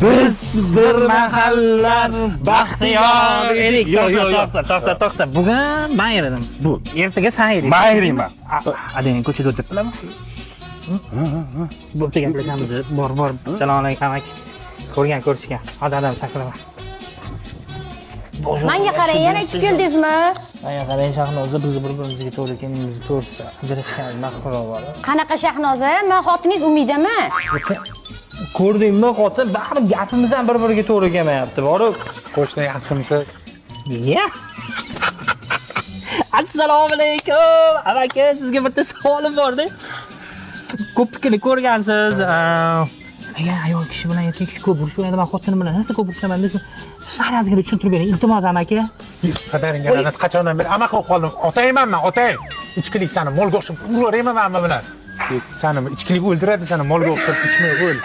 Biz bir mahallar baxtiyor edik. Yo'q, yo'q, yo'q. To'xta, to'xta, to'xta. Bugun men eridim. Bu. Ertaga sen eriysan. Man eriyman. Adang ko'chada o'tiribdilarmi? Bo'pti, gaplashamiz. Bor, bor. Assalomu alaykum aka. Ko'rgan ko'rishgan. Adam saklama. Manga qarang, yana ichib keldingizmi? Manga qarang, Shahnoza, biz bir-birimizga to'g'ri kelmaymiz, to'g'risi. Ajrashganimiz ma'qulroq bo'ladi. Qanaqa Shahnoza? Men xotiningiz Umidaman. Ko'rdingmi, xotin, baribir gapimiz ham bir-biriga to'g'ri kelmayapti. Borib. Qo'shni yaxshimisiz? Ya. Assalomu alaykum. Amaki, sizga bitta savolim bor-da. Ko'pikini ko'rgansiz. Nega ayol kishi bilan erkak kishi ko'p urushaveradi? Men xotinim bilan rosa ko'p urushaman deb sal ozgina tushuntirib bering, iltimos amaki. Padaringga la'nat, qachondan beri amaqa bo'lib qoldim. Otangman man, otang. Ichkilik sani molga o'xshab uraverayman man bilan. Sani ichkilik o'ldiradi sani, molga o'xshab ichmay o'l.